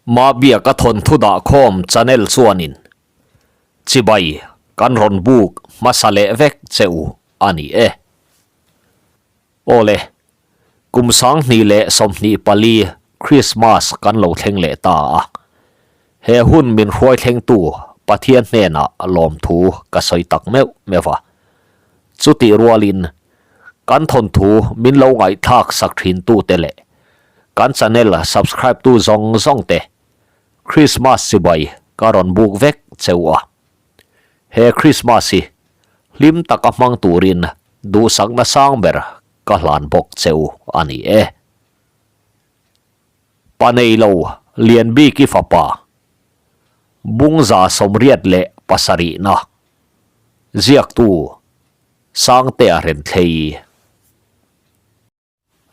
Mabiaka thawnthu dahkhawm channel chuanin chibai kan rawn buk hmasa leh vek che u a ni e. Awle, kum 2024 Krismas kan lo thleng leh ta a, he hun min hruai thlengtu Pathian hnenah lawmthu ka sawi tak meuh meuh a. Chutih rualin kan thawnthu min lo ngaihthlak sak thintute leh kan channel subscribe tu zawng zawng te Krismas chibai ka rawn buk vek che u a. He Krismas hi hlim taka hmang turin duhsakna sang ber ka hlan bawk che u a ni e. Pa nei lo lian bik i fapa Bungza 87na ziaktu Sangtea Renthlei.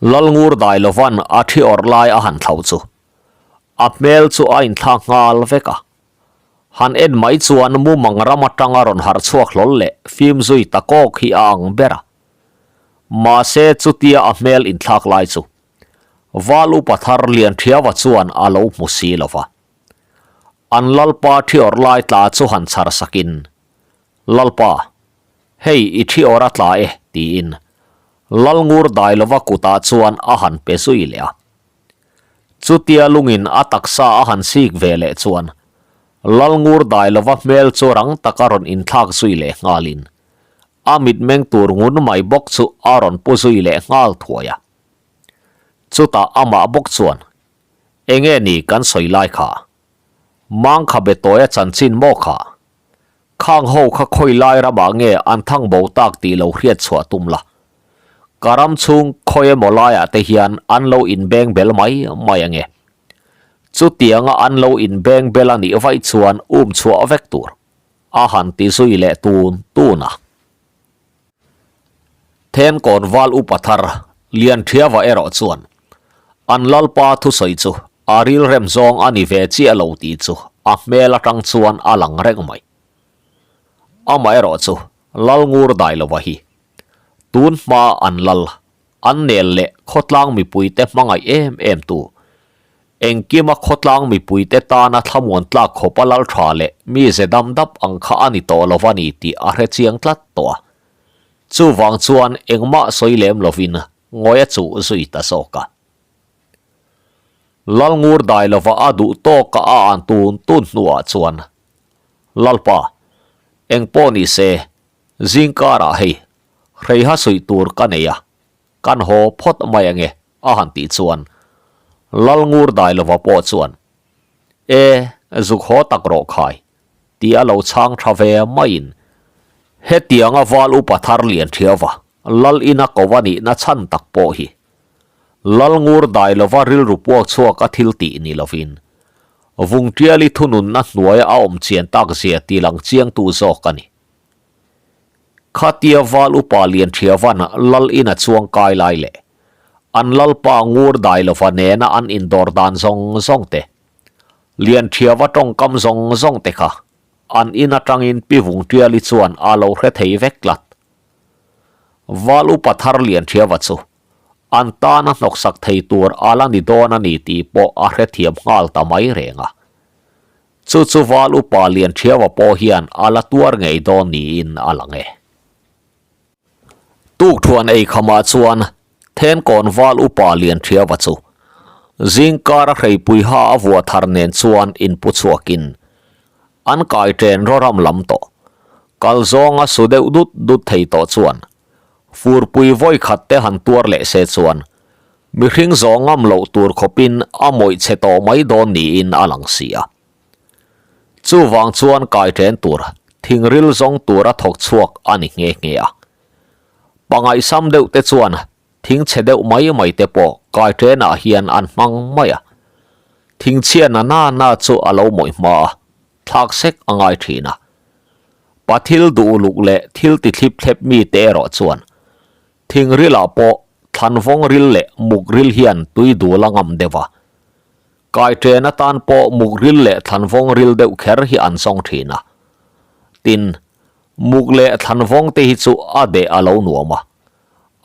Lalngur dai lovan a thi awrh lai a han thlauh chu a hmel chu a inthlak nghal vek a. Han en mai chuan mumang ram atanga rawn harh chhuak hlawl leh fim zui ta kawk hi a ang ber a. Mahse chutia a hmel inthlak lai chu Val upa thar Lianthiava chuan a lo hmu si lo va. An Lalpa thi awrh lai tla chu han chhar sakin, Lalpa, hei i thi awrh a tla e, tiin Lalngur dai lova kutah chuan a han pe zui leh a. Chutia lungin a taksa a han sik ve leh chuan Lalngur dai lova hmel chu rang taka rawn inthlak zui leh nghalin a mitmeng tur ngun mai bawk chu a rawn pu zui leh nghal thuai a. Chutah amah bawk chuan, Enge ni kan sawi lai kha? Mangkha be tawia chanchin maw kha? Khang ho kha khawi lai ramah nge an thang bo tak tih lo hriat chhuah tum la. Ka ram chhung khawi emaw laiah te hian an lo inbeng bel mai mai ange. Chutianga an lo inbeng bel a nih vaih chuan um chhuah vek tur a han ti zui leh tun tun a. Thenkawn val upa thar Lianthiava erawh chuan an lalpa thusawi chu a rilrem zawng a ni ve chiah lo tih chu a hmel atang chuan a lang reng mai. Amaherawhchu Lalngur Dailova hi tun hma an lal, an nel leh khawtlang mipuite hmangaih em em tu, engkima khawtlang mipuite tana thlamuan tlak khawpa lal tha leh mi ze dam dap ang kha a ni tawh lo a ni tih a hre chiang tlat tawh a. Chuvang chuan engmah sawi lem lovin ngawi a chuh zui ta zawk a. Lalngur dai lova a duh tawka a an tun tun hnuah chuan, Lalpa, engpawh ni se, zingkarah hei, hreiha suih tur ka nei a, kan haw phawt mai ange, a han tih chuan Lalngur dai lova pawh chuan, E, zuk haw tak rawh khai, tih a lo chhang tha ve maiin, hetianga val upa thar lian thiava Lal ina ko a nihna chhan tak pawh hi Lalngur dai lova rilru puak chhuak a thil tih ni lovin, Vungtiali thununna hnuaia a awm chian tak zia ti lang chiangtu zawk a ni. Khatia val upa Lianthiavan Lal ina chuang kai lai leh an Lalpa Ngur dai lova nena an indawr dan zawng zawng te, Lianthiava tawngkam zawng zawng te kha an in atangin Pi Vungtiali chuan a lo hre thei vek tlat. Val upa thar Lianthiava chu an tana hnawksak thei tur a la ni dawn a ni tih pawh a hrethiam nghal ta mai reng a. Chu chu val upa Lianthiava pawh hian a la tuar ngei dawn niin a lang e. Tukthuan ei khamah chuan Thenkawn val upa Lianthiava chu zingkara hreipui ha a vuah thar nen chuan inpu chhuakin an kai ṭen rawram lam tawh. Kal zawnga su deuh dut dut thei tawh chuan Furpui vawi khat te han tuar leh se chuan mihring zawh ngam loh tur khawpin a mawih chhe tawh mai dawn niin a lang si a. Chuvang chuan kai ṭen tur thingril zawng tura thawk chhuak a ni nghe nghe a. Pangaihsam deuh te chuan thing chhe deuh mai mai te pawh kai ṭenah hian an hmang mai a. Thingchhia na na na chu a lo mawih hma a, thlak sek a ngai thin a. Pa thil duh uluk leh thil ti thlip thlep mi te erawh chuan thingril ah pawh thlanvawng ril leh muk ril hian tui dul a ngam deuh a. Kai ṭen atan pawh muk ril leh thlanvawng ril deuh kher hi an zawng thin a. Tin, muk leh thlanvawng te hi chu a deh a lo nuam a,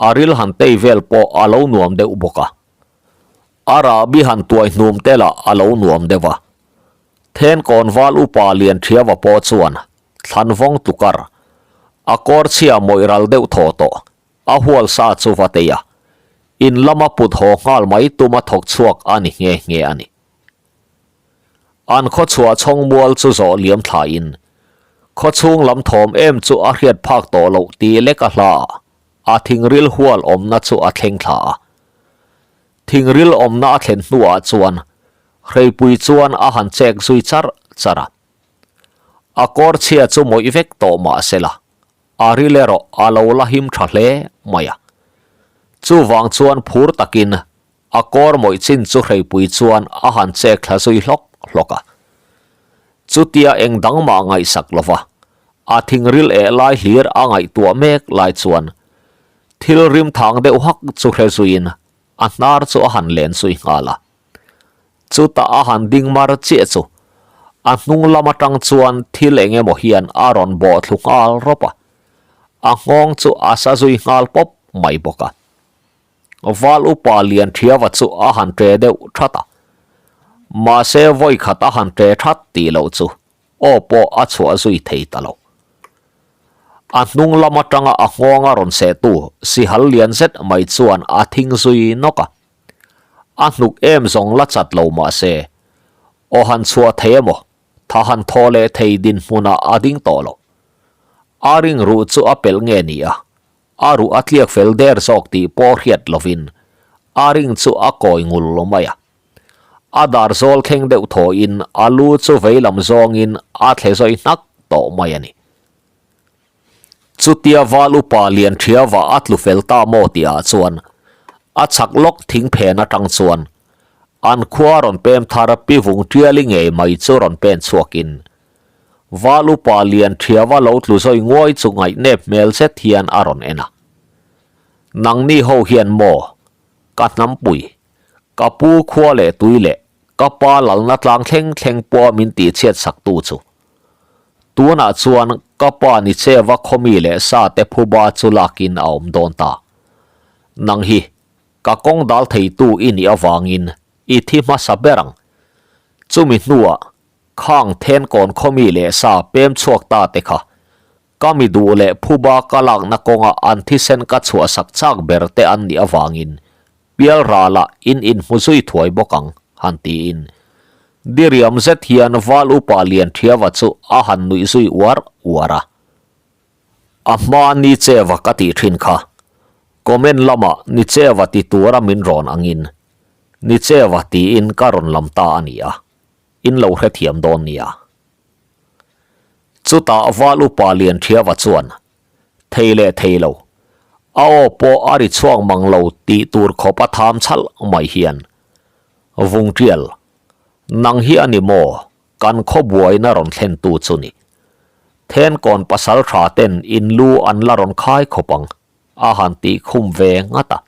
a ril han tei vel pawh a lo nuam deuh bawk a. A rahbi han tuai hnum te lah a lo nuam deuh a. Thenkawn val upa Lianthiava pawh chuan thlanvawng tlukar a kawr chhia mawih ral deuh thaw tawh a hual sa chu va tei a, in lama put haw nghal mai tuma thawk chhuak a ni nghe nghe a ni. An khawchhuah chhawng mual chu zawh liam thlaiin khawchhung lam thawm em chu a hriat phak tawh loh ti lek a hla a, a thingril hual awmna chu a thleng thla a. Thingril awmna a thlen hnuah chuan hreipui chuan a han chek zui char char a. A kawr chhia chu mawih vek tawh mah se la, a ril erawh a lo la him tha hle mai a. Chuvang chuan phur takin a kawr mawih chin chu hreipui chuan a han chek thla zui hlawk hlawk a. Chutia eng dang mah ngaihsak lova a thingril eh lai hlir a ngaihtuah mek lai chuan thil rim thang deuh hak chu hre zuiin a hnar chu a han len zui nghal a. Chutah a han ding mar chiah chu a hnung lam atang chuan thil eng emaw hian a rawn bawh thlu nghal rawp a, a nghawng chu a sa zui nghal pawp mai bawk a. Val upa Lianthiava chu a han ṭe deuh that a, mahse vawi khat a han ṭe that tih loh chu aw pawh a chhuah zui thei ta lo. A hnung lam atanga a nghawng a rawn sehtu sihal lian zet mai chuan a thing zui nawk a. A hnuk em zawng la chat lo mah se, aw han chhuah thei emaw, tha han thaw leh thei dinhmunah a ding tawh lo. A ring ruh chu a pelh nge ni a, a ruh a tliak fel der zawk tih pawh hriat lovin a ring chu a kawi ngul lo mai a. A dar zawl thleng deuh thawhin a lu chu veilam zawngin a thle zawi hnak tawh mai a ni. Chutia val upa lian thiava a tlu fel ta maw tihah chuan a chhak lawk thing phen atang chuan an khua rawn pem thar pi vung tiali ngei mai chu rawn pen chhuakin val upa lian thiava lo tlu zawi nguai chu ngaihnep hmel zet hian a rawn en a. Nangni ho hian maw ka hnampui Ka pu khua leh tui leh ka pa lalna tlang thleng thleng pawh min tihchhiat sak tu chu. Tunah chuan ka pa ni cheva khawmi leh sa te phuba chu lakin a awm dawn ta. Nang hi ka kawng dal theitu i nih avangin i thi hmasa ber ang. Chumi hnuah khang thenkawn khawmi leh sa pem chhuak ta te kha ka mi duh leh phuba ka lakna kawnga an thisen ka chhuahsak chak ber te an nih avangin Pial ralah in inhmu zui thuai bawk ang, han tiin. Diriam zet hian Val Upa Lianthiava chu a han nuih zui uar uar a. A hma Nicheva ka tih thin kha, comment lamah Nicheva ti tura min rawn angin Nicheva tiin ka rawn lam ta a ni a, in lo hrethiam dawn nia. Chutah Val Upa Lianthiava chuan Thei leh thei lo. A aw pawh a ri chhuak mang lo tih tur khawp a tham chhalh mai hian. Vung tial, nang hi a ni maw kan khaw buaina rawn thlen tu chu ni. Thenkawn pasal tha ten in lu an la rawn khai khawp ang a han tih khum ve ngat a.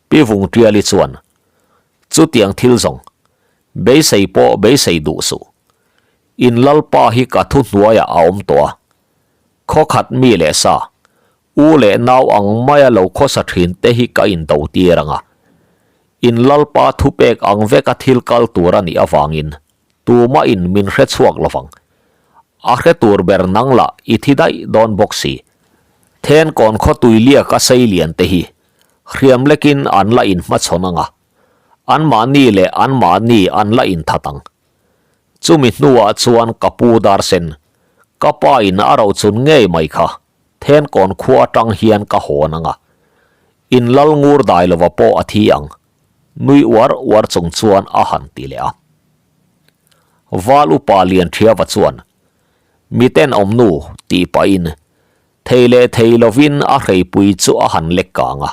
Pi Vung Tiali chuan, Chutiang thil zawng, beisei pawh beisei duh suh. In lalpa hi ka thu hnuaiah a awm tawh a, khawkhat mi leh sa, u leh nau ang maia lo khawsa thin te hi ka indo tir ang a. In lalpa thupek ang veka thil kal tur a nih avangin tumah in min hre chhuak lovang. A hre tur ber nang lah i thi daih dawn bawk si. Thenkawn khawtui liak a sei lian te hi hriam lekin an la inhmachhawn ang a, anmahni leh anmahni an la inthat ang. Chumi hnuah chuan ka pu Darsen, ka pa in a rochun ngei mai kha Thenkawn khua atang hian ka hawn ang a, in lal ngur dai lova pawh a thi ang, nui uar uar chung chuan a han ti leh a. Val upa Lianthiava chuan, Miten awmnu tih pahin thei leh thei lovin a hreipui chu a han lek kang a.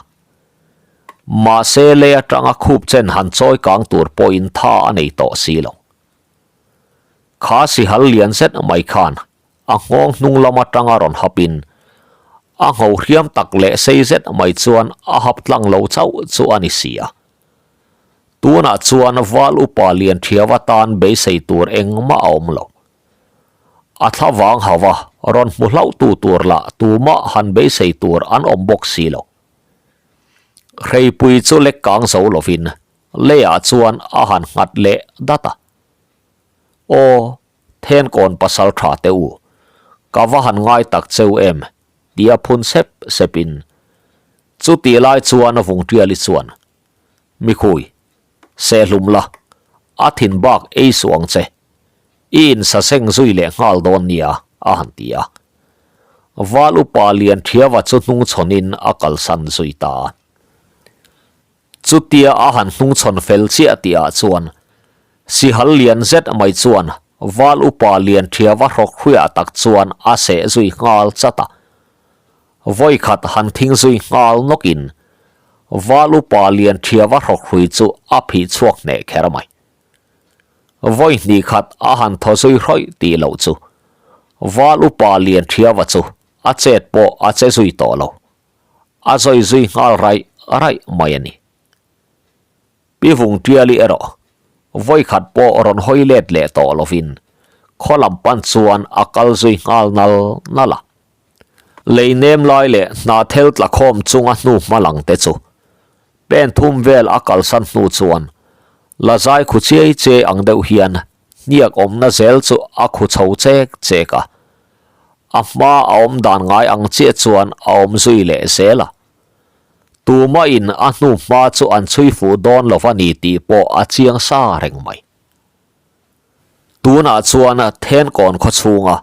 Mahse lei atanga khup chen han chawi kang tur pawhin tha a nei tawh si lo. Kha sihal lian zet mai khan a nghawng hnung lam atanga rawn hapin a ngho hriam tak leh sei zet mai chuan a hap tlang lo chauh chu a ni si a. Tunah chuan val upa lian thiau atan beisei tur engmah a awm lo. A thla vang hauva rawn hmu hlauhtu tur lah tumah han beisei tur an awm bawk si lo. Hreipui chu lek kang zo lovin. Leiah chuan a han nghat leh dat a. Aw, Thenkawn pasal tha teh u, ka va han ngai tak cheu em, tia phun sep sepin. Chutih lai chuan Vungtiali chuan, Mikhui, sehlum la, a thin bak ei suh ang che. I insaseng zui leh nghal dawn nia, a han ti a. Val upa Lianthiava chu hnungchhawnin a kalsan zui ta a. Chutia a han hnungchhawn fel chiah tihah chuan Sihal lian zet mai chuan Val upa Lianthiava hrawk hruiah tak chuan a seh zui nghal chat a. Vawikhat han thing zui nghal nawkin Val upa Lianthiava hrawk hrui chu a phih chhuak hneh kher mai. Vawi hnih khat a han thaw zui hrawih tih loh chu Val upa Lianthiava chu a chet pawh a che zui tawh lo. A zawi zui nghal raih raih mai a ni. Pi Vungtiali erawh vawikhat pawh rawn hawi let leh tawh lovin khaw lam pan chuan a kal zui nghal nal nal a. Lei nem lai leh hnahthel tla khawm chunga hnu hma lang te chu pen thum vel a kalsan hnu chuan la zai khu chiai chiai ang deuh hian hniak awmna zel chu a khu chho chek chek a. A hma a awm dan ngai ang chiah chuan a awm zui leh zel a. Tumahin a hnu hma chu an chhui fuh dawn lo a ni tih pawh a chiang sa reng mai. Tunah chuan Thenkawn khaw chhunga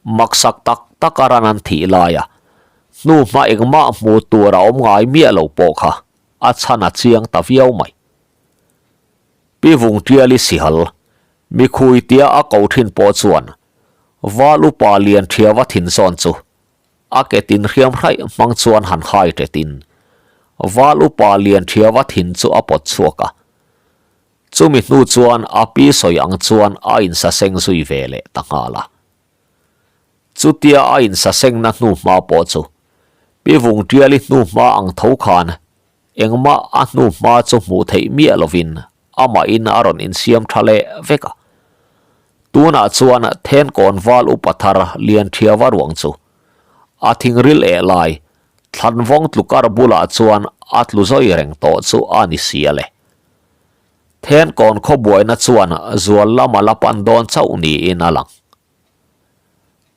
maksak tak tak a ran an thih laia hnu hma engmah hmuh tur a awm ngai miah lo pawh kha a chhan a chiang ta viau mai. Pi Vungtiali Sihal, Mikhui tia a ko thin pawh chuan Val upa lian thiava thin zawn chu a ke tin hriam hraih hmang chuan han hai ṭetin Val upa lian thiava thin chu a pawt chhuak a. Chumi hnu chuan a pi sawi ang chuan a insaseng zui ve leh ta nghal a. Chutia a insasengna hnu hma pawh chu Pi Vungtiali hnu hma ang tho khan Engmah a hnu hma chu hmuh theih miah lovin amahin a rawn insiam tha leh vek a. Tunah chuan Thenkawn val upa thar Lianthiava ruang chu a thingril eh lai Thlanvawng tlukar bulah chuan a tlu zawi reng tawh chu a ni si a le. Thenkawn khawbuaina chuan zual lama la pan dawn chauh niin a lang.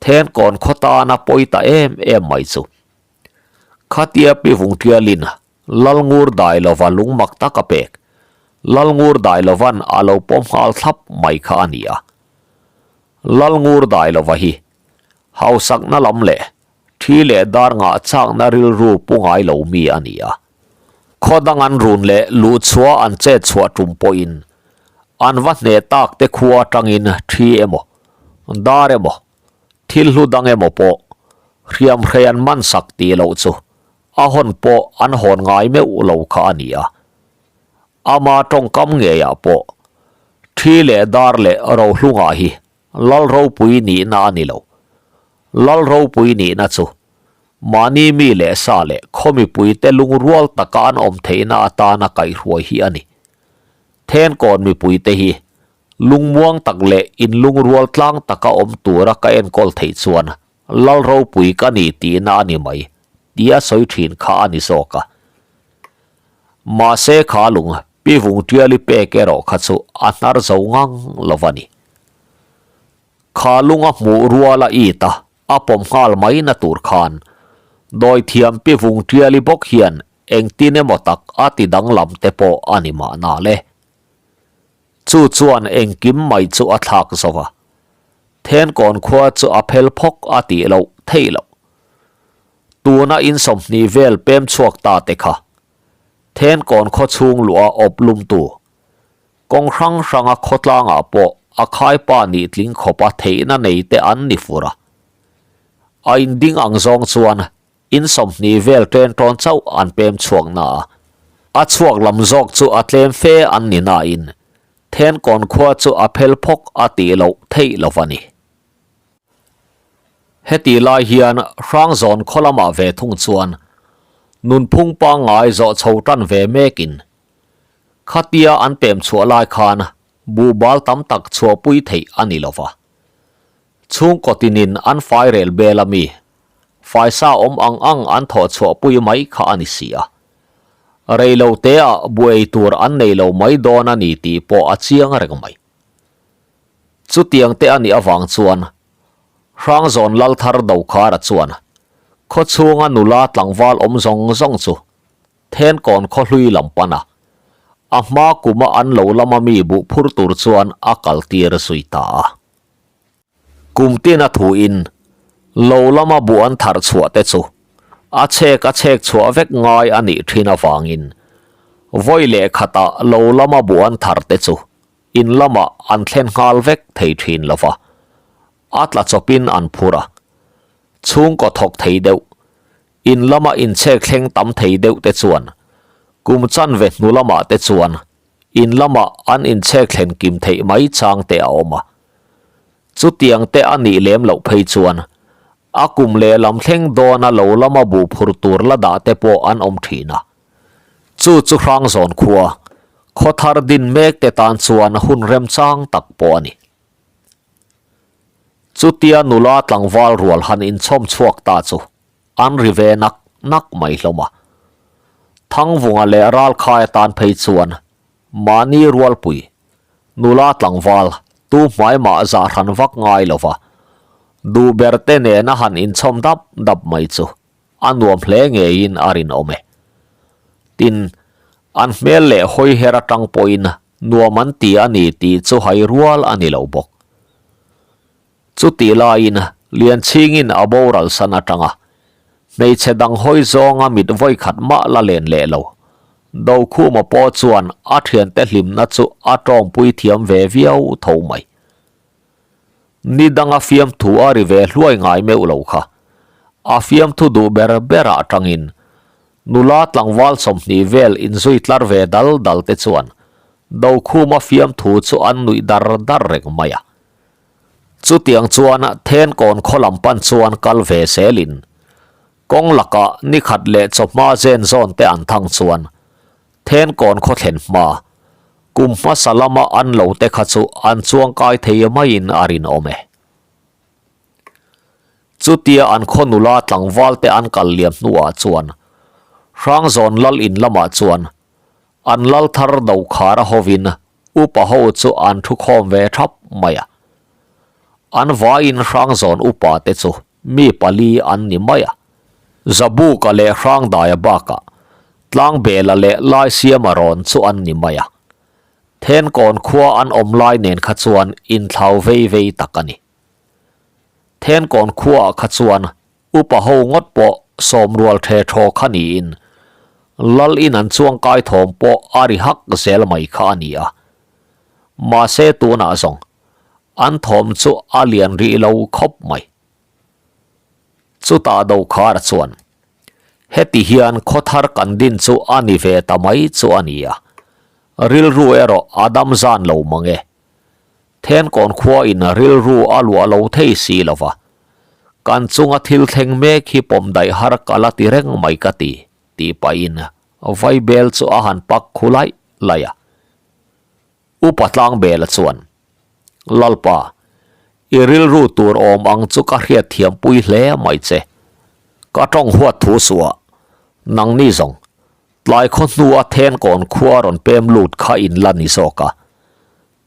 Thenkawn khaw tana pawi ta em em mai chu Khatia Pi Vungtialin Lalngur Dailova lungmak tak a pek. Lalngur Dailovan a lo pawm nghal thlap mai kha a ni a. Lalngur Dailova hi hausakna lam leh thi leh dar ngah chakna rilru pu ngai lo mi a ni a. Khaw dang an run leh luhchhuah an chet chhuah tum pawhin an va hneh tak te khua atangin thi emaw, dar emaw, Thil hlu dang emaw pawh hriam hrei an man sak tih loh chu a hawn pawh an hawn ngai meuh lo kha a ni a. Ama tawngkam ngeiah pawh thi leh dar leh rohlungah hi Lal ropui nihna a ni lo. Lal ropui nihna chu mahni mi leh sa leh khaw mipuite lungrual taka an awm theihna atana kaihhruai hi a ni. Thenkawn mipuite hi Lungmuang tak leh inlungrual tlang taka awm tura ka enkawl theih chuan Lal ropui ka ni tihna a ni mai, tia sawi thin kha a ni zawk a. Mahse kha lung Pi Vungtiali pek erawh kha chu a hnar zo ngang lo a ni. Kha lung a hmuh rual a it a, a pawm nghal mai na tur khan Dawithiam Pi Vungtiali bawk hian engtin emaw tak a ti danglam te pawh a ni mahna le. Chu chuan engkim mai chu a thlak zo va, Thenkawn khua chu a phel phawk a tih loh theih loh. Tuna in 20 vel pem chhuak ta te kha Thenkawn khaw chhung luah awp lumtu, kawng hrang hranga khawtlangah pawh a khaipa nih tling khawpa theihna nei te an ni fur a. A inding ang zawng chuan In 20 vel ṭen ṭawn chauh an pem chhuak na a, a chhuak lam zawk chu a tlem fe an ni nain Thenkawn khua chu a phel phawk a tih loh theih lo va ni. Heti lai hian Hrangzawn khaw lamah ve thung chuan nunphung pangngai zawh chho tan ve mekin khatia an pem chhuah lai khan buhbal tam tak chhuahpui theih a ni lo va. Chhungkaw tinin an fai rel bel a mi, faisa awm ang ang an thawh chhuahpui mai kha a ni si a. Rei lo teah buai tur an nei lo mai dawn a ni tih pawh a chiang reng mai. Chutiang te a nih avang chuan Hrangzawn Lalthar Dokhara chuan khawchhunga nula tlangval awm zawng zawng chu Thenkawn khawhlui lam pan a, a hma kuma an lo lama mi buh phur tur chuan a kaltir zui ta a. Kum tin a thuin lo lama buh an tharh chhuah te chu a chhek a chhek chhuah vek ngai a nih thin avangin vawi leh khatah lo lama buh an thar te chu in lamah an thlen nghal vek thei thin lo va, a tla chawpin an phur a, chhungkaw thawk thei deuh, in lama inchhek thleng tam thei deuh te chuan kum chanve hnu lamah te chuan In lamah an inchhek thlen kim theih mai chang te a awm a. Chutiang te a nih lem loh phei chuan a kum leh lam thleng dawna lo lama buh phur tur la dah te pawh an awm thin a. Chu chu Hrangzawn khua, khaw thar din mek te tan chuan hun remchang tak pawh a ni. Chutia nula tlangval rual han inchhawm chhuak ta chu An ri ve nak nak mai hlawm a. Thangvunga leh Ralkhai atan phei chuan mahni rualpui, nula tlangval, tu hmai mah zah hran vak ngai lo va, duh ber te nena han inchhawm dap dap mai chu a nuam hle ngeiin a rinawm e. Tin, an hmel leh hawi her atang pawhin nuam an ti a ni tih chu hai rual a ni lo bawk. Chutih laiin Lianchhingin a boral san atanga hmeichhe dang hawi zawnga mit vawi khat mah la len leh lo. Dokhuma pawh chuan a thiante hlimna chu a tawngpui thiam ve viau tho mai. Ni danga fiamthu a ri ve hluai ngai meuh lo kha. A fiamthu duh ber berah atangin nula tlangval 20 vel inzui tlar ve dal dal te chuan Dokhuma fiamthu chu an nuih dar dar reng mai a. Chutiang chuan Thenkawn khaw lam pan chuan kal ve zelin kawng lakah ni khat leh chawhma zen zawn te an thang chuan Thenkawn khaw thlen hma kum hmasa lama an lo te kha chu an chuang kai thei maiin a rinawm e. Chutia an khaw nula tlangval te an kal liam hnuah chuan Hrangzawn lal in lamah chuan an lal thar dokhar a hovin Upa ho chu an thu khawm ve thap mai a. An vaiin Hrangzawn upa te chu mi pali an ni mai a. Zabuka leh Hrangdaia bakah Tlangbela leh Laisiama rawn chu an ni mai a. Thenkawn khua an awm lai nen kha chuan inthlau vei vei tak a ni. Thenkawn khuaah kha chuan Upa ho ngawt pawh sawmrual the thaw kha niin Lal in an chuang kai thawm pawh a ri hak zel mai kha a ni a. Mahse tunah zawng an thawm chu a lian rih lo khawp mai. Chutah Dokhara chuan heti hian khaw thar kan din chu a ni ve ta mai chu a ni a, rilru erawh a dam zan lo mang e. Thenkawn khua in rilru a luah lo thei si lo va, kan chunga thil thleng mek hi pawm daih har ka la ti reng mai ka ti, tih pahin Vaibel chu a han pak khu laih laih a. Upa Tlangbela chuan, Lalpa, i rilru tur awm ang chu ka hriat thiam pui hle mai che. Ka tawng huat thu suh a, nangni zawng, tlai khaw hnua Thenkawn khua rawn pem lut kha in la ni zawk a,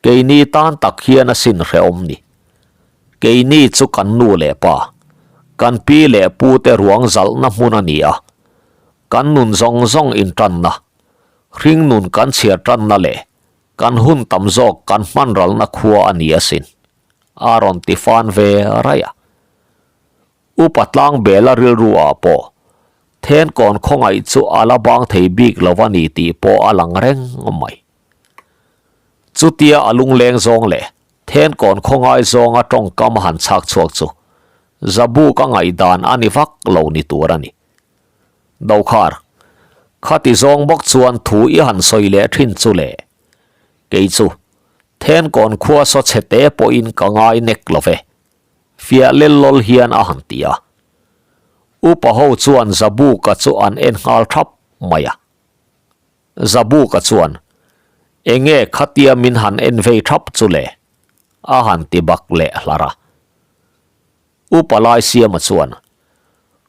Keini tan tak hian a sin hrehawm ni. Keini chu kan nu leh pa, kan pi leh pu te ruang zalhna hmun a ni a. Kan nun zawng zawng intanna, hring nun kan chhiar tanna leh kan hun tam zawk kan hman ralna khua a ni asin, a rawn ti fan ve raih a. Upa Tlangbela rilru ah pawh Thenkawn khawngaih chu a la bang thei bik lo a ni tih pawh a lang reng mai. Chutia a lungleng zawng leh Thenkawn khawngai zawnga tawngkam a han chhak chhuak chu Zabuk a ngaihdan a ni vak lo ni tur a ni. Dokhar, khati zawng bawk chuan thu i han sawi leh thin chu le. Kei chu Thenkawn khua saw chhe te pawhin ka ngai nek lo ve. Fiah lel lawl hian a han ti a. Upa ho chuan Zabuka chu an en nghal thap mai a. Zabuka chuan, Enge khatia min han en vei thap chu le? a han ti bak leh hlar a. Upa Laisiama chuan,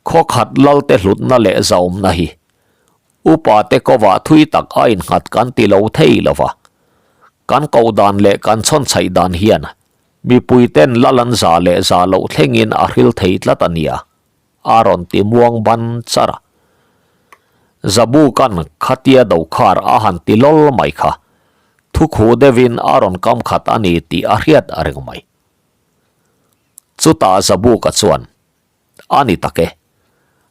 Khaw khat lalte hlutna leh zaawmna hi. Upa te kovah thui tak a innghat kan ti lo thei lo va. Kan koh dan leh kan chhawnchhaih dan hian mipui ten lal an zah leh zah loh thlengin a hril thei tlat a nia, a rawn ti muang ban char a. Zabukan khatia dokhar a han ti lawl mai kha, thukhu deuhin a rawn kam khat a ni tih a hriat a reng mai. Chutah Zabuka chuan, A ni tak e.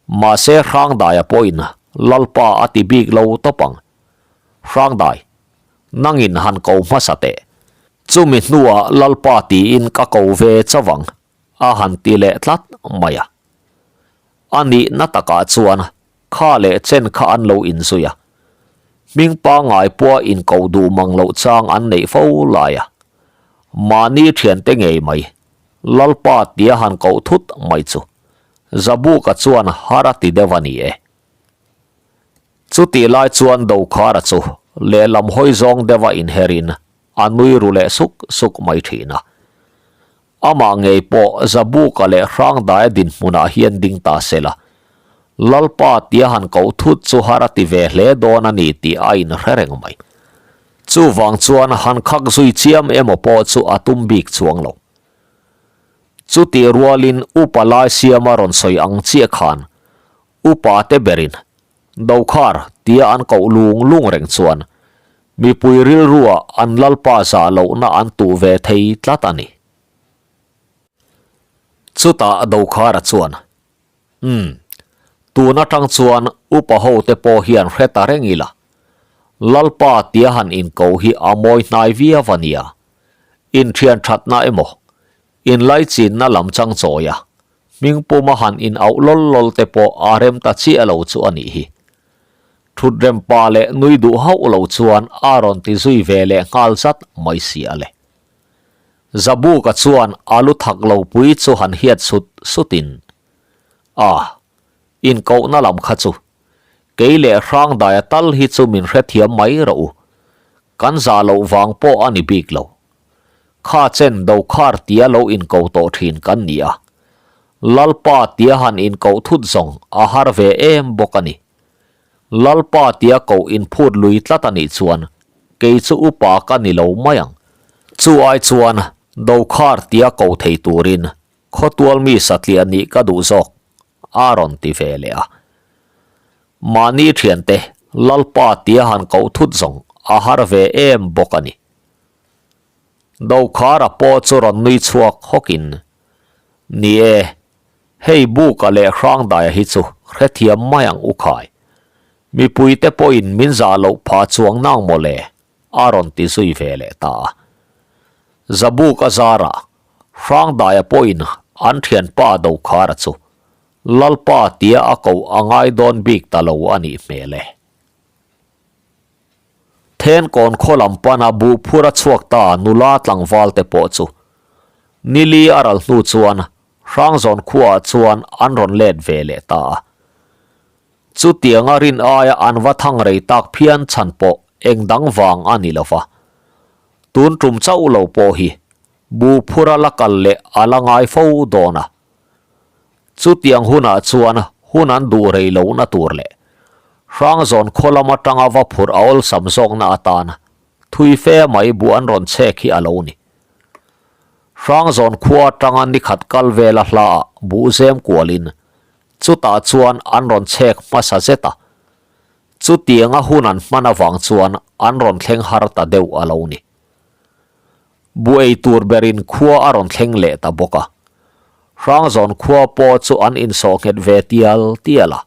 Mahse Hrangdaia pawhin Lalpa a ti bik lo tawp ang. Hrangdai, nangin han ko hmasa teh. Chumi hnuah Lalpa tiin ka ko ve chauh ang, a han ti leh tlat mai a. A nihna takah chuan kha leh chen kha an lo inzui a. Hming pangngai pawha inkoh duh mang loh chang an neih fo lai a. Mahni thiante ngei mai Lalpa tia han koh thut mai chu Zabuka chuan har a ti deuh a ni e. Chutih lai chuan Dokhara chu lehlam hawi zawng deuha inherin a nui ru leh suk suk mai thin a. Amah ngei pawh Zabuka leh Hrangdaia dinhmunah hian ding ta se la, Lalpa tia han koh thut chu har a ti ve hle dawn a ni tih a inhre reng mai. Chuvang chuan han khak zui chiam emaw pawh chu a tum bik chuang lo. Chutih rualin upa lai siama rawn sawi ang chiah khan upa te berin Dokhar tia an koh lung lung reng chuan mipui rilruah an lalpa zah lohna an tuh ve thei tlat a ni. Chutah Dokhara chuan Umm, tun atang chuan upa ho te pawh hian hre ta reng ila. Lalpa tia han inko hi a mawi hnai viau a nia. Inthian thatna emaw, inlaichinna lam chang chawi a, hming puma han in auh lawl lawl te pawh a rem ta chiah lo chu a nih hi. Thutrem pa leh nui duh hauh lo chuan a rawn ti zui ve leh nghal zat mai si a le. Zabuka chuan a lu thak lo pui chu han hiat sut sutin, A, inkohna lam kha chu kei leh Hrangdaia tal hi chu min hrethiam mai rawh u, kan zah loh vang pawh a ni bik lo. Kha chen Dokhar tia lo inko tawh thin kan ni a, Lalpa tia han inkoh thut zawng a har ve em bawk a ni. Lalpa tia koh inphut lui tlat a nih chuan kei chu upa ka ni lo mai ang. Chu ai chuan Dokhar tia ko thei turin khawtual mi satliah nih ka duh zawk, a rawn ti ve leh a. Mahni thiante Lalpa tia han koh thut zawng a har ve em bawk a ni. Dokhara pawh chu rawn nui chhuak hawkin, Ni e, Hei Buka leh Hrangdaia hi chu hrethiam mai ang u khai. Mipuite pawhin min zah loh phah chuang nang maw le? a rawn ti zui ve leh ta a. Zabuka zarah Hrangdaia pawhin an thianpa Dokhara chu Lalpa tia a koh a ngai dawn bik ta lo a nih hmel e. Thenkawn khaw lam pana buh phur a chhuak ta nula tlangval te pawh chu nili a ral hnu chuan Hrangzawn khuaah chuan an rawn let ve leh ta a. Chutianga rin aia an va thang rei tak phian chhan pawh eng dang vang a ni lo va. Tun tum chauh lo pawh hi buh phura la kal leh a la ngai fo dawn a. Chutiang hunah chuan hun an duh rei lohna tur leh Hrangzawn khaw lam atanga va phurh a awlsam zawkna atan thui fe mai buh an rawn chhek hi a lo ni. Hrangzawn khua atanga nikhat kal vela hlaah buh zem kualin chutah chuan an rawn chhek hmasa zet a. Chutianga hun an hman avang chuan an rawn thleng har ta deuh a lo ni. Bu ei tur berin khua a rawn thleng leh ta bawk a. Hrangzawn khua pawh chu an insawh nghet ve tial tial a.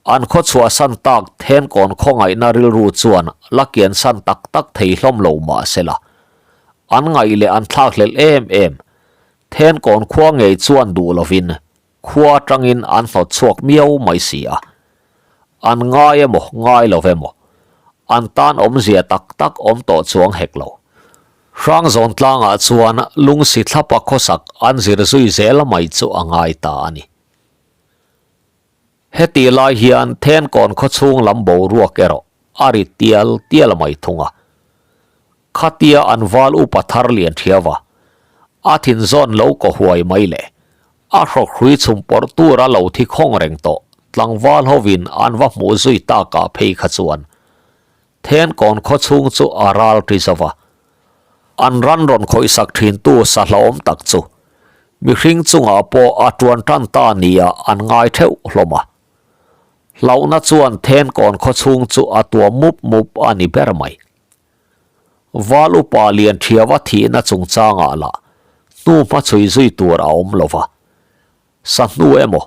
An khaw chhuahsan tak Thenkawn khawngaihna rilru chuan la kiansan tak tak thei hlawm lo mah se la. An ngaih leh an thlakhlelh em em Thenkawn khua ngei chuan duh lovin Khua atangin an hnawt chhuak miau mai si a. An ngai emaw ngai lo emaw, an tan awmzia tak tak awm tawh chuang hek lo. Hrangzawn tlangah chuan lungsi thlapa khawsak an zir zui zel mai chu a ngai ta a ni. Hetih lai hian Thenkawn khawchhung lam boruak erawh a ri tial tial mai thung a. Khatia an val upa thar lian thiau a, a thin zawn lo kaw huai mai le, a hrawkhrui chhum pawrh tur a lo thi khawng reng tawh tlangval hovin an va hmuh zui takah phei kha chuan Thenkawn khaw chhung chu a ral ṭi zo va. An ran rawn khawihsak ṭhintu sa hlauhawm tak chu mihring chungah pawh a ṭuan ṭan ta nia an ngai ṭheuh hlawm a. Hlauhna chuan Thenkawn khaw chhung chu a tuam mup mup a ni ber mai. Val upa lian ṭhiava thihna chungchangah lah hnu hmachhui zui tur a awm lo va. Sa hnu emaw,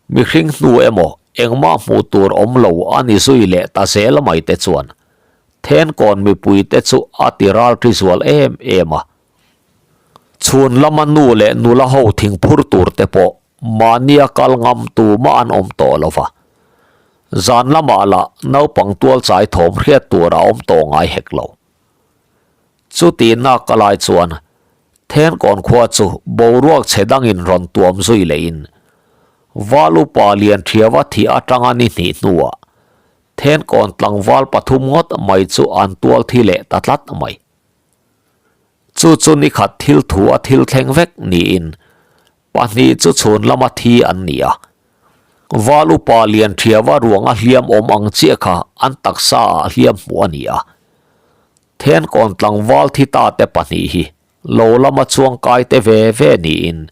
mihring hnu emaw engmah hmuh tur awm lo a ni zui leh ta zel mai te chuan Thenkawn mipui te chu a ti ral ṭi zual em em a. Chhun lama nu leh nula ho thingphur tur te pawh mahnia kal ngam tumah an awm tawh lo va. Zan lamah lah naupang tual chai thawm hriat tur a awm tawh ngai hek lo. Chuti nak a lai chuan Thenkawn khua chu boruak chhe dangin rawn tuam zui lehin Val upa lian thiava thih atanga ni hnih hnuah Thenkawn tlangval pathum ngawt mai chu an tual thi leh ta tlat mai. Chu chu nikhat thil thu a thil thleng vek niin pahnih chu chhun lama thi an ni a. Val upa lian thiava ruanga hliam awm ang chiah kha an taksa ah hliam hmuh a ni a. Thenkawn tlangval thi ta te pahnih hi lo lama chuang kai te ve ve niin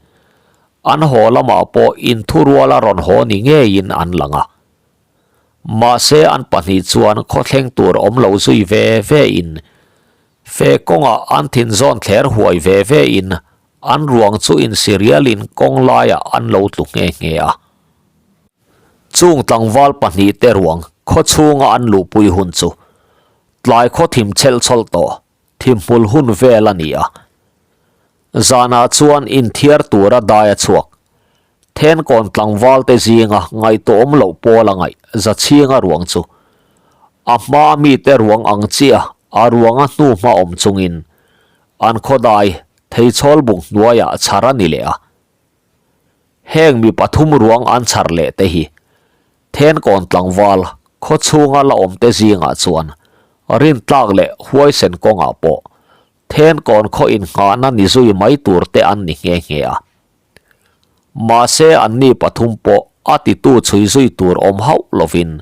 an haw lamah pawh inthurual a rawn haw ni ngeiin an lang a. Mahse an pahnih chuan khawthleng tur awm lo zui ve ve in fe kawngah an thin zawn thler huai ve ve in an ruang chu insirialin kawng laiah an lo tlu nghe nghe a. Chung tlangval pahnih te ruang khawchhunga an luhpui hun chu Tlai khaw thim chelh chawlh tawh, thim hmul hun vel a ni a. Zanah chuan inthiar tura dai a chhuak. Thenkawn tlangval te zinga ngaihtuahawm loh pawl a ngaih Zachhinga ruang chu a hmaa mite ruang ang chiah a ruanga hnu hma awm chungin an khaw dai theichhawl bung hnuaiah chhar a ni leh a. Heng mi pathum ruang an chhar leh te hi Thenkawn tlangval khaw chhunga la awm te zingah chuan rintlak leh huaisen kawngah pawh Thenkawn khaw innghahna ni zui mai tur te an ni nghe nghe a. Mahse anni pathum pawh a titu chhui zui tur awm hauh lovin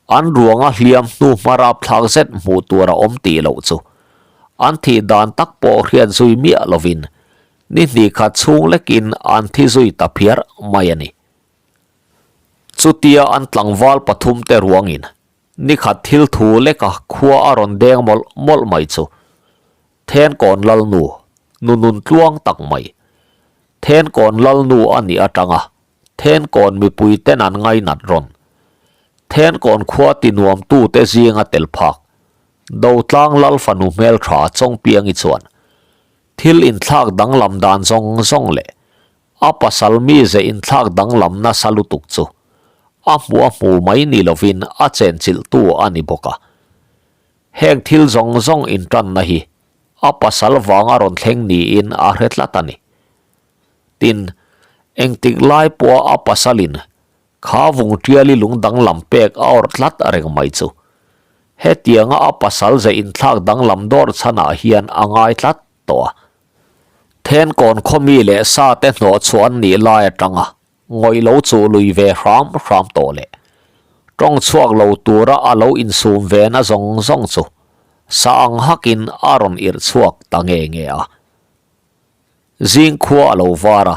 an ruanga hliam hnu hma rapthlak zet hmuh tur a awm tih loh chu an thih dan tak pawh hriat zui miah lovin Ni hnih khat chhung lekin an thi zui ta phiar mai a ni. Chutia an tlangval pathum te ruangin ni khat thil thu leka khua a rawn deng mawlh mawlh mai chu Thenkawn Lalnu nu nun tluang tak mai. Thenkawn Lalnu a nih atanga Thenkawn mipui ten an ngainat rawn. Thenkawn khua ti nuamtu te zinga tel phak Dotlang Lal fanu hmeltha Chawngpiangi chuan Thil inthlak danglam dan zawng zawng leh a pasal mize inthlak danglam nasa lutuk chu a hmuh a hmu mai ni lovin a chenchilhtu a ni bawk a. Heng thil zawng zawng intanna hi a pasal vanga rawn thleng niin a hre tlat a ni. Tin, engtik lai pawha a pasalin Kha vung ṭiali lung danglam pek a awrh tlat reng mai chu. Hetianga a pasal ze inthlak danglam dawr chhanah hian a ngai tlat tawh a. Thenkawn khawmi leh sa te hnawh chhuah an nih lai atanga ngawih lo chuh lui ve hram hram tawh leh tawng chhuak lo tura a lo insum ve na zawng zawng chu sa ang hakin a rawn irh chhuak ta nge nge a. Zing khua a lo var a,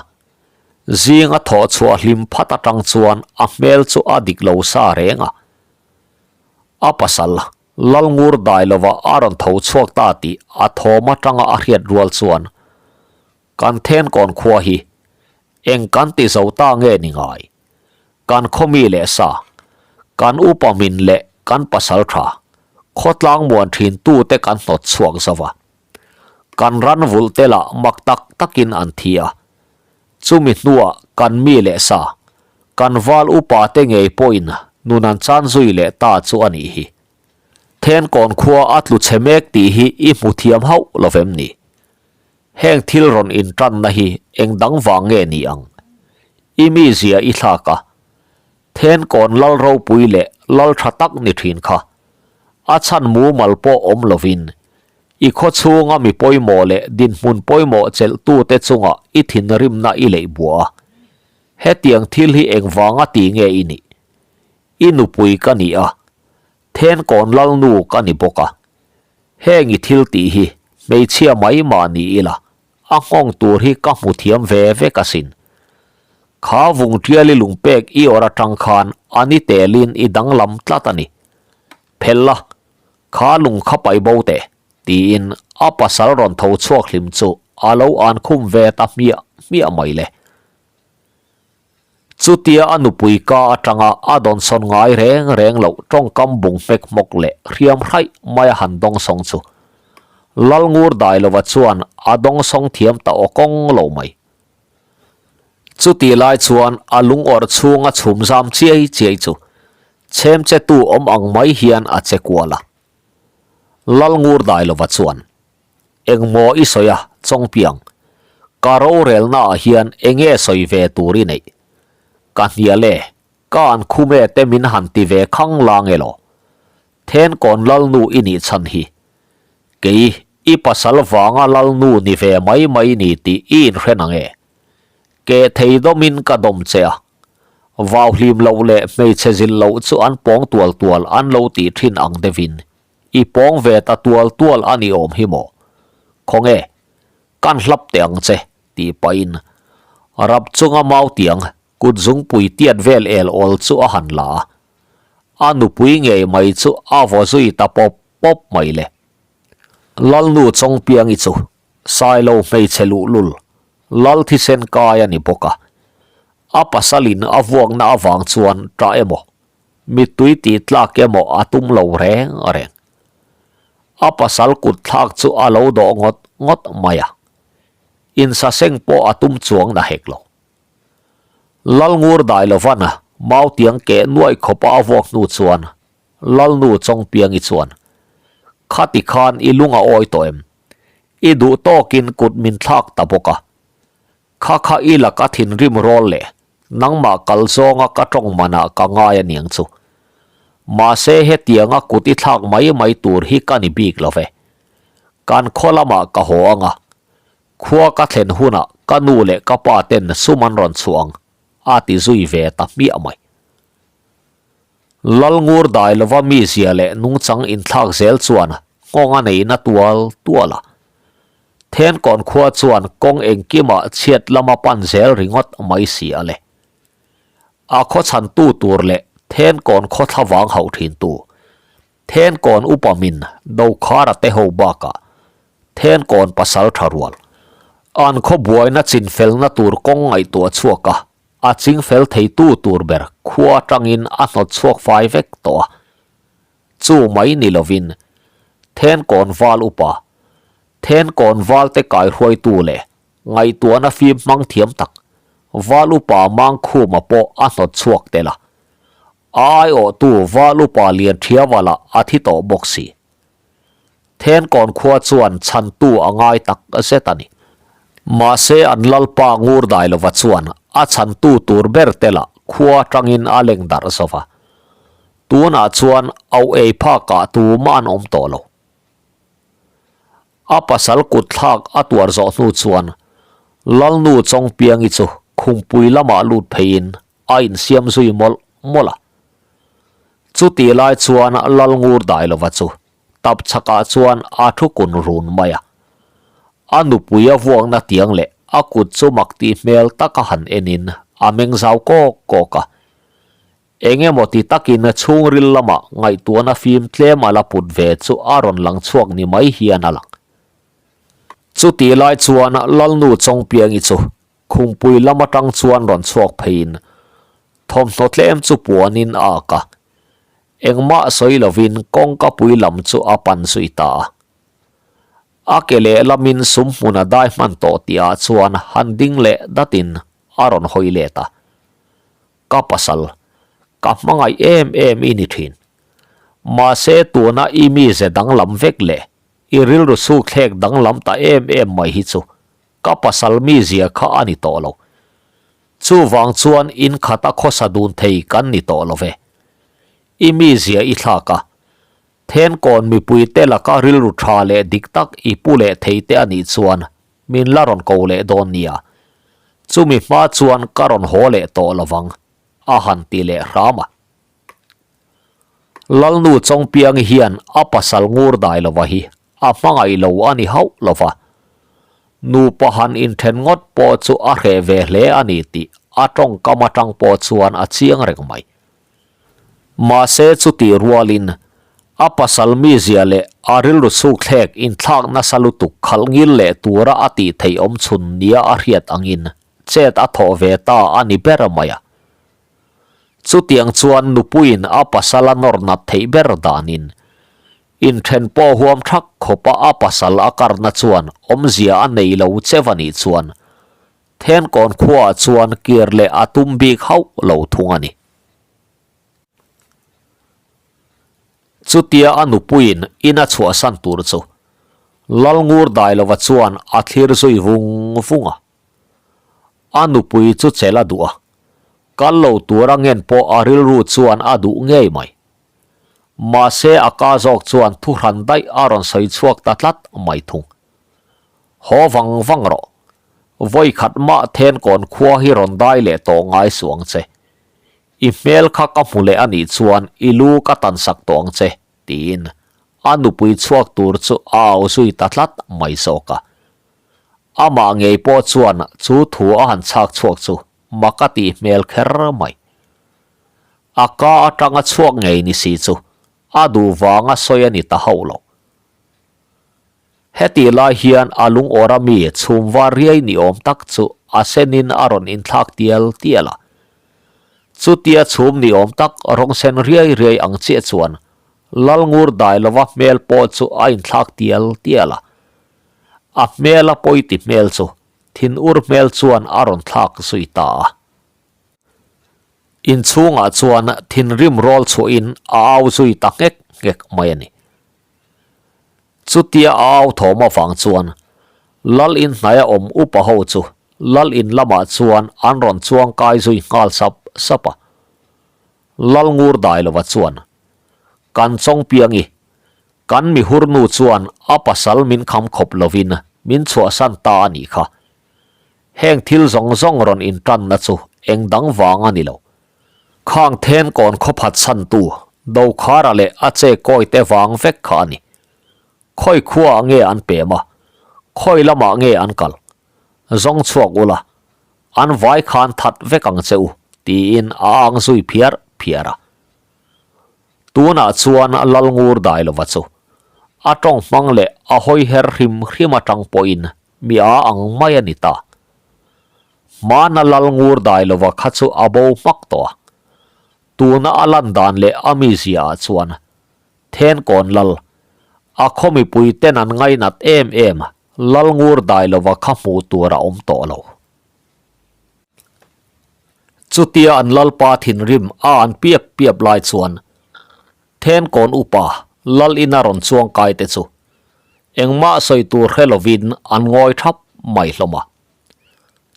zing a thawh chhuah hlim phat atang chuan a hmel chu a dik lo sa reng a. A pasal, Lalngur dai lova a rawn tho chhuak ta tih a thawm atanga a hriat rual chuan, Kan Thenkawn khua hi eng kan ti zo ta nge ni ngai? Kan khawmi leh sa, kan upa min leh kan pasal tha, khawtlang muan thin tute kan hnawt chhuak zo va. Kan ran vulh te lah mak tak takin an thi a. Chumi hnuah kan mi leh sa, kan val upa te ngei pawhin nun an chan zui leh ta chu a nih hi. Thenkawn khua a tlu chhe mek tih hi i hmu thiam hauh lo vem ni? Heng thil rawn intanna hi eng dang vang nge ni ang? I mizia i thlak a, Thenkawn lal ropui leh lal tha tak ni thin kha a chhan mumal pawh awm lovin i khaw chhunga mi pawimawh leh dinhmun pawimawh chelhtute chungah i thinrimna i leih buah a. Hetiang thil hi engvanga ti nge i nih? I nupui ka ni a, Thenkawn Lalnu ka ni bawk a. Heng i thil tih hi hmeichhia mai mah ni ila, a nghawng tur hi ka hmu thiam ve vek asin. Kha vung tiali lungpek i awrh atang khan a ni telin i danglam tlat a ni. Phel la, kha lung kha paih bo teh, tiin a pasal rawn tho chhuak hlim chu a lo an khum ve ta hmiah hmiah mai le. Chutia a nupui ka atanga a dawnsawn ngai reng reng loh tawngkam bung hmek hmawk leh hriam hraih mai a han dawngsawng chu Lalngur Dailova chuan a dawngsawng thiam ta aw kawng lo mai. Chutih lai chuan a lungawrh chhunga chhum zam chiai chiai chu chhem che tu awm ang mai hian a che kual a. Lalngur Dailova chuan. Engmaw i sawi a, Chawngpiang? Ka rorelnaah hian enge sawi ve tur i neih? Ka hnial e, ka an khum e te min han ti ve khang lang elaw? Thenkawn Lalnu i nih chhan hi. Kei, i pasal vanga Lalnu ni ve mai mai ni tih i inhre nang e? Keh thei dawmin ka dawm che a. Vau hlim loh leh hmeichhe zil loh chu an pawng tual tual an lo tih thin ang deuhin I pawng ve ta tual tual a ni awm hi maw? Khawnge, kan hlap teh ang che, tih pahin rap chunga mau tiang kut zungpui tiat vel el awl chu a han la a. A nupui ngei mai chu a vaw zui ta pawp pawp mai le. Lalnu Chawngpiangi chu Sailo hmeichhe luhlul, Lal thisen kai a ni bawk a. A pasalin a vuakna avang chuan ṭah emaw Mittui tih tlak emaw a tum lo reng reng. A pasal kut thlak chu a lo dawh ngawt ngawt mai a. Insaseng pawh a tum chuang na hek lo. Lalngur Dailovan Mautiang keh nuaih khawpa a vuak hnu chuan Lalnu Chawngpiangi chuan, Khati khan i lung a awi tawh em? I duh tawkin kut min thlak ta bawk a. Kha kha i laka thinrim rawl leh nangmah kal zawnga ka tawng manah ka ngai aniang chu. Mahse hetianga kut i thlak mai mai tur hi ka ni bik lo ve. Kan khaw lamah ka haw anga, khua ka thlen hunah ka nu leh ka pa ten sum an rawn chhuah ang, a ti zui ve ta hmiah mai. Lalngur dai lova mizia leh nungchang inthlak zel chuan nghawng a neihna tual tual a. Thenkawn khua chuan kawng engkimah chhiat lama pan zel ringawt mai si a le. A khaw chhantu tur leh Thenkawn khaw thlavang hauh thintu, Thenkawn upa min Dokhara te ho bakah Thenkawn pasal tha rual, an khaw buaina chinfelna tur kawng ngaihtuah chhuak a, a chingfel theitu tur ber khua atangin a hnawt chhuak fai vek tawh a. Chu mai ni lovin, Thenkawn val upa, Thenkawn valte kaihruaitu leh ngaihtuahna fim hmang thiam tak, val upa Mangkhuma pawh a hnawt chhuak tel a. A aiawhtu val upa Lianthiavala a thi tawh bawk si. Thenkawn khua chuan chhantu a ngai tak zet a ni. Mahse an lalpa ngur dai lova chuan a chhantu tur ber telah khua atangin a leng darh zo va. Tunah chuan auh ei phakah tumah an awm tawh lo. A pasal kut thlak a tuar zawh hnu chuan Lalnu Chawngpiangi chu khumpui lamah lut pheiin a insiam zui mawlh mawlh a. Chutih lai chuan Lalngur Dailova chu tap chhakah chuan a thu kun run mai a. A nupui a vuakna tiang leh a kut chu mak tih hmel taka han enin a meng zau kawk kawk a. Eng emaw ti takin chhungril lamah ngaihtuahna fim tlem a la put ve chu a rawn lang chhuak ni mai hian a lang. Chutih lai chuan Lalnu Chawngpiangi chu khumpui lam atang chuan rawn chhuak pheiin thawmhnaw tlem chu puanin a ak a, engmah sawi lovin kawngkapui lam chu a pan zui ta a. A ke lehlamin sum hmun a dai hman tawh tihah chuan han ding leh datin a rawn hawi let a. Ka pasal, ka hmangaih em em i ni thin. Mahse tuna i mize danglam vek leh i rilru sukthlek danglam ta em em mai hi chu ka pasal mizia kha a ni tawh lo. Chuvang chuan in khata khawsa dun thei kan ni tawh lo ve. I mizia i thlak a, thenkawn mipuite laka rilru tha leh dik tak i pu leh thei te a nih chuan Min la rawn ko leh dawn nia. Chumi hma chuan ka rawn haw leh tawh lovang, a han ti leh hram a. Lalnu Chawngpiangi hian a pasal ngur dai lova hi a hmangaih lo a ni hauh lo va. Nupa han inthen ngawt pawh chu a hreh ve hle a ni tih a tawngkam atang pawh chuan a chiang reng mai. Mahse chutih rualin a pasal mizia leh a rilru chhukthlek inthlak nasa lutuk khalh ngil leh tura a tih theih awm chhun nia a hriat angin chet a thawh ve ta a ni ber mai a. Chutiang chuan nupuiin a pasal a nawr nat theih ber danin inthen pawh huam thak khawpa a pasal a karna chuan awmzia a nei lo cheu a nih chuan Thenkawn khuaah chuan kir leh a tum bik hauh lo thung a ni. Chutia a nupuiin in a chhuahsan tur chu Lalngur Dailova chuan a thlir zui vung vung a. A nupui chu chelh a duh a, kal lo tur a ngen pawh a rilru chuan a duh ngei mai. Mahse a ka zawk chuan thuhran daih a rawn sawi chhuak ta tlat mai thung. Haw vang vang rawh. Vawi khat mah Thenkawn khua hi rawn dai leh tawh ngai suh ang che. I hmel kha ka hmu leh a nih chuan i lu ka tan sak tawh ang che, tiin a nupui chhuak tur chu a au zui ta tlat mai zawk a. Amah ngei pawh chuan chu thu a han chhak chhuak chu mak a tih hmel kher mai. A ka atanga chhuak ngei ni si chu a duh vanga sawi a ni ta hauh lo. Hetih lai hian a lungawra mi chhum var riai ni awm tak chu a senin a rawn inthlak tial tial a. Chutia chhum ni awm tak rawng sen riai riai ang chiah chuan Lalngur Dailova hmel pawh chu a inthlak tial tial a. A hmela pawiti hmel chu thinur hmel chuan a rawn thlak zui ta a. Inchhungah chuan thinrim rawl chhuahin a au zui ta nghek nghek mai a ni. Chutia a au thawm avang chuan Lal in hnaia awm upa ho chu Lal in lamah chuan an rawn chuang kai zui nghal sap sap a. Lal ngur dai lova chuan, Kan Chawngpiangi, kan mi hurnu chuan a pasal min kham khawp lovin min chhuahsan ta a nih kha. Heng thil zawng zawng rawn intanna chu eng dang vang a ni lo. Khang then kawn khawphat chhantu Dokhara leh a che kawi te vang vek kha a ni. Khawi khuaah nge an pem a, khawi lamah nge an kal? Zawng chhuak ula, an vai khan that vek ang che u, tiin a ang zui phiar phiar a. Tunah chuan Lalngur Dailova chu a tawng hmang leh a hawi her hrim hrim atang pawhin mi a ang mai a ni ta. Hmana lal ngur dai lova kha chu a bo hmak tawh a. Tuna a lan dan leh a mizia ah chuan Thenkawn lal, a khaw mipui ten an ngainat em em lal ngur dai lova kha hmuh tur a awm tawh lo. Chutia an lalpa thinrim a an piap piap lai chuan Thenkawn upa lal ina rawn chuang kai te chu engmah sawi tur hre lovin an ngawi thap mai hlawm a.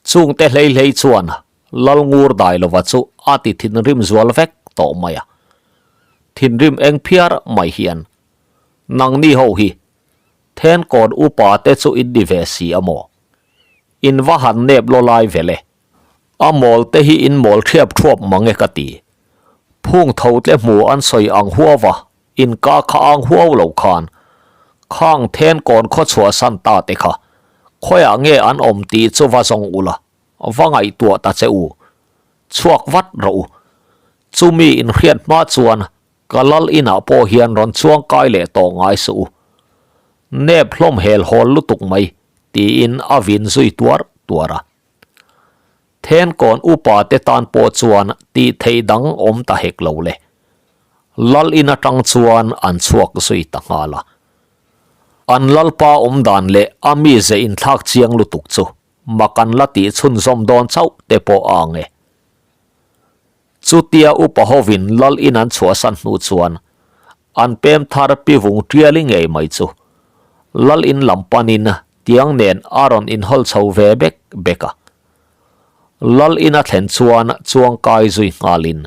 Chungte hlei hlei chuan Lalngur Dailova chu a ti thinrim zual vek tawh mai a. Thinrim eng phiar mai hian, Nangni ho hi, Thenkawn upa te chu in ni ve si a maw? In va han nep law lai ve le. A mawl te hi in mawl thiap thuap mang e ka ti. Phung tho tle hmu an sawi ang huau a, in ka kha ang huau lo khan khang then kawn khaw chhuahsan ta te kha khawiah nge an awm tih chu va zawng ula, va ngaihtuah ta che u. Chhuak vat rawh u. Chumi inhriat hma chuan ka lal inah pawh hian rawn chuang kai leh tawh ngai suh u. Nep hlawm hel hawl lutuk mai tiin a vin zui tuar tuar a. Thenkawn upa te tan pawh chuan tih theih dang awm ta hek lo le. Lal in atang chuan an chhuak zui ta nghal a. An lalpa awm dan leh a mize inthlak chiang lutuk chu mak an la tih chhunzawm dawn chauh te pawh a ang e. Chutia upa hovin lal in an chhuahsan hnu chuan an pem thar pi vung tiali ngei mai chu lal in lam panin Tiang nen a rawn inhawl chho ve bek bek a. Lal ina thlen chuan chuang kai zui nghalin,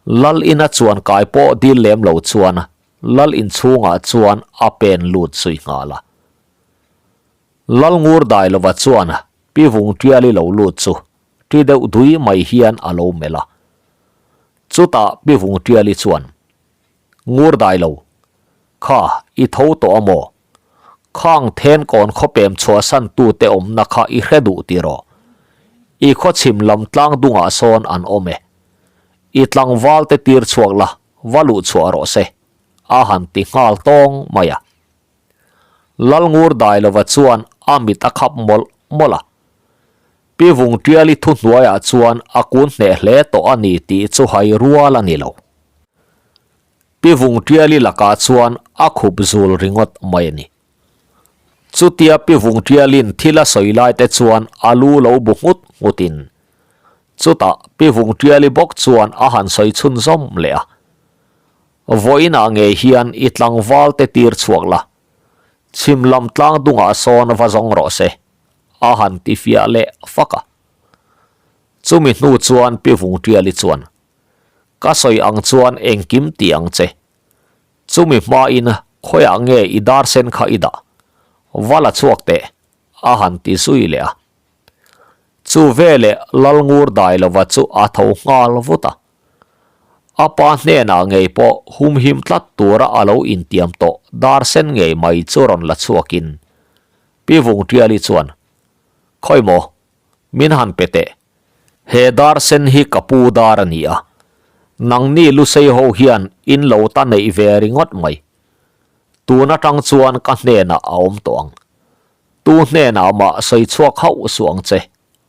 Lal ina chuan kai pawh dil lem lo chuan Lal inchhungah chuan a pen lut zui nghal a. Lal ngur dai lova chuan Pi Vung Tiali lo lut chu ṭi deuh dui mai hian a lo melh a. Chutah Pi Vung Tiali chuan. Ngur dai lo. Kha, i tho tawh a maw? Khang Thenkawn khawpem chhuahsan tute awmna kha i hre duh tiraw? I khawchhim lam tlang dungah sawn an awm e. I tlangval te tir chhuak la, va luh chhuah rawh se, a han ti nghal tawng mai a. Lalngur Dailova chuan a mit a khap mawlh mawlh a. Pi Vungtiali thuhnuaiah chuan a kun hneh hle tawh a ni tih chu hai rual a ni lo. Pi Vungtiali lakah chuan a khup zul ringawt mai a ni. Chutia Pi Vungtialin thil a sawi lai te chuan a lu lo bu nghut nghutin chutah Pi Vungtiali bawk chuan a han sawi chhunzawm leh a. Vawiinah ngei hian i tlangval te tir chhuak la, chhim lam tlang dungah sawn va zawng rawh se, a han ti fiah leh fak a. Chumi hnu chuan Pi Vungtiali chuan, Ka sawi ang chuan engkim ti ang che. Chumi hmain khawiah nge i dar sen kha i dah? Va la chhuak teh, a han ti zui leh a. Chu veleh Lalngur Dailova chu a tho nghal vut a. A pa hnenah ngei pawh humhim tlat tura a lo intiam tawh dar sen ngei mai chu rawn la chhuakin Pi Vungtiali chuan, Khawi maw, min han pe teh. He dar sen hi ka pu dar a ni a, nangni Lusei ho hian in lo ta neih ve ringawt mai. Tun atang chuan ka hnenah a awm tawh ang. Tu hnenah mah sawi chhuak hauh suh ang che.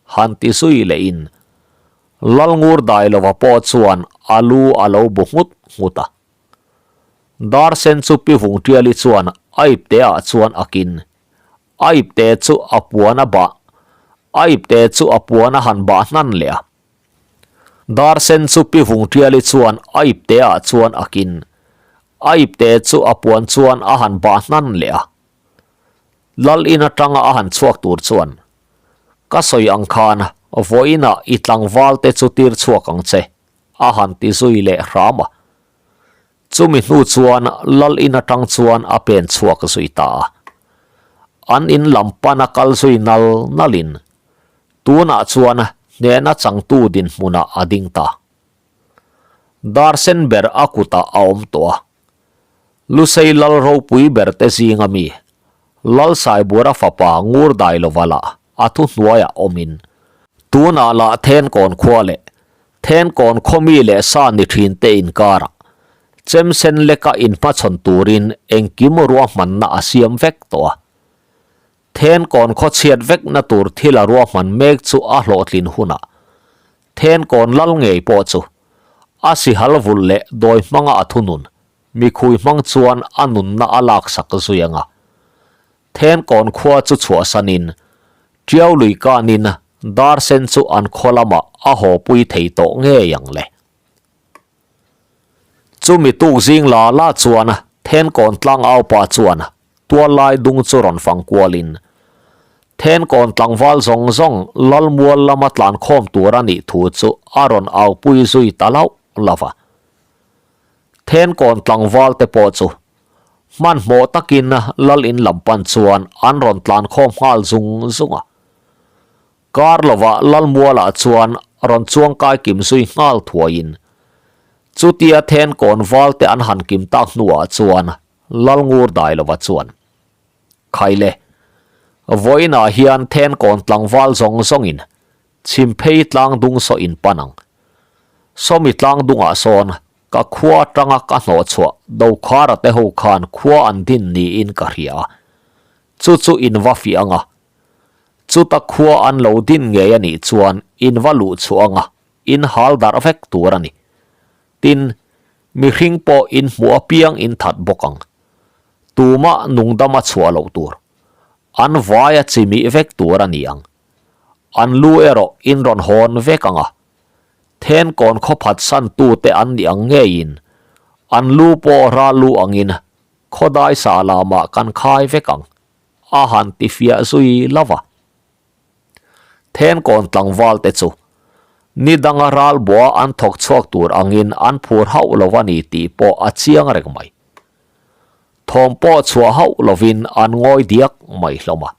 Han ti zui leh in Lalngur Dailova pawh chuan a lu a lo bu nghut nghut a. Dar sen chu Pi Vungtiali chuan a ipte ah chuan a kin. A ipte chu a puan a bah a ipte chu a puan a han bah hnan leh a. Dar sen chu Pi Vungtiali chuan a ipte ah chuan a kin. A ipte chu a puan chuan a han bah hnan leh a. Lal in atanga a han chhuak tur chuan, Ka sawi ang khan vawiinah i tlangval te chu tir chhuak ang che, a han ti zui leh hram a. Chumi hnu chuan lal in atang chuan a pen chhuak zui ta a. An in lam pana kal zui nal nalin tunah chuan hnehna changtu dinhmunah a ding ta. Dar sen ber a kutah a awm tawh a. Lusei lal ropui ber te zinga mi, Lal Saibura fapa Ngur Dailova lah a thuhnuaiah awmin, tunah lah Thenkawn khua leh Thenkawn khawmi leh sa ni thin te inkarah Chemsen leka inhmachhawn turin engkim ruahmanna a siam vek tawh a. Thenkawn khaw chhiat vekna tur thil a ruahman mek chu a hlawhtlin hunah Thenkawn lal ngei pawh chu a sihal vulh leh dawi hmanga a thunun mikhui hmang chuan a nunna a laksak zui anga. Thenkawn khua chu chhuahsanin Tiau lui kanin dar sen chu an khaw lamah a haw pui thei tawh ngei ang le. Chumi tuk zing la la chuan Thenkawn tlangaupa chuan Tuallai dung chu rawn fang kualin Thenkawn tlangval zawng zawng Lalmual lama tlan khawm tur a nih thu chu a rawn aupui zui ta lauh lauh a. Thenkawn tlangval te pawh chu hmanhmawh takin Lal in lam pan chuan an rawn tlan khawm nghal zung zung a. Kar lovah Lalmualah chuan rawn chuangkai kim zui nghal thuaiin chutia Thenkawn valte an han kim tak hnuah chuan Lalngur Dailova chuan, Khaile, vawiinah hian Thenkawn tlangval zawng zawngin Chhimphei tlang dung saw in pan ang. Sawmi tlang dungah sawn ka khua atanga ka hnawhchhuah Dokhara te ho khan khua an din niin ka hria a, chu chu in va fiah ang a. Chuta khua an lo din ngei a nih chuan in va luh chhuah ang a, in hal darh vek tur a ni. Tin, mihring pawh in hmuh apiang in that bawk ang. Tumah nungdama chhuah loh tur. An vaia chimih vek tur a ni ang. An lu erawh in rawn hawn vek ang a. Thenkawn khawphat san tute an nih ang ngeiin an lu pawh ral lu angin khawdai sa lamah kan khai vek ang, a han ti fiah zui lo va. Thenkawn tlangval te chu ni danga ral bua an thawk chhuak tur angin an phur hauh lo a ni tih pawh a chiang reng mai. Thawm pawh chhuah hauh lovin an ngawi diak mai hlawm a.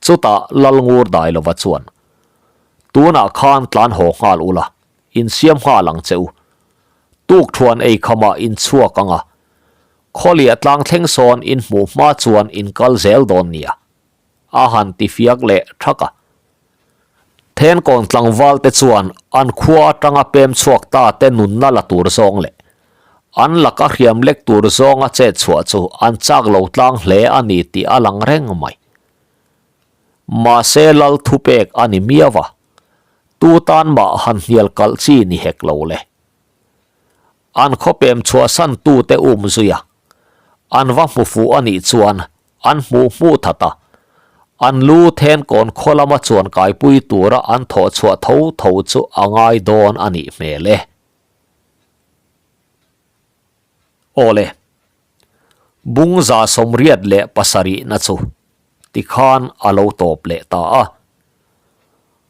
Chutah Lalngur Dailova chuan, Tunah khan tlan haw nghal ula, insiam nghal ang che u. Tukthuan ei khamah in chhuak ang a, khawliah tlang thleng sawn in hmuh hma chuan in kal zel dawn nia, a han ti fiak leh thak a. Thenkawn tlangval te chuan an khua atanga pem chhuak ta te nunna la tur zawng leh an laka hriam lek tur zawnga chet chhuah chu an chak lo tlang hle a ni tih a lang reng mai. Mahse lal thupek a ni miau a, tu tan mah han hnial kalh chi ni hek lo le. An khawpem chhuahsan tute um zui a, an va hmu fuh a nih chuan an hmuh hmuh that a, an lu thenkawn khaw lama chuan kaipui tura an thawh chhuah tho tho chu a ngai dawn a nih hmel e. Aw le, Bungza 77na chu tikhan a lo tawp leh ta a.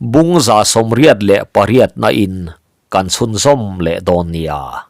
Bungza 88na in kan chhunzawm leh dawn nia.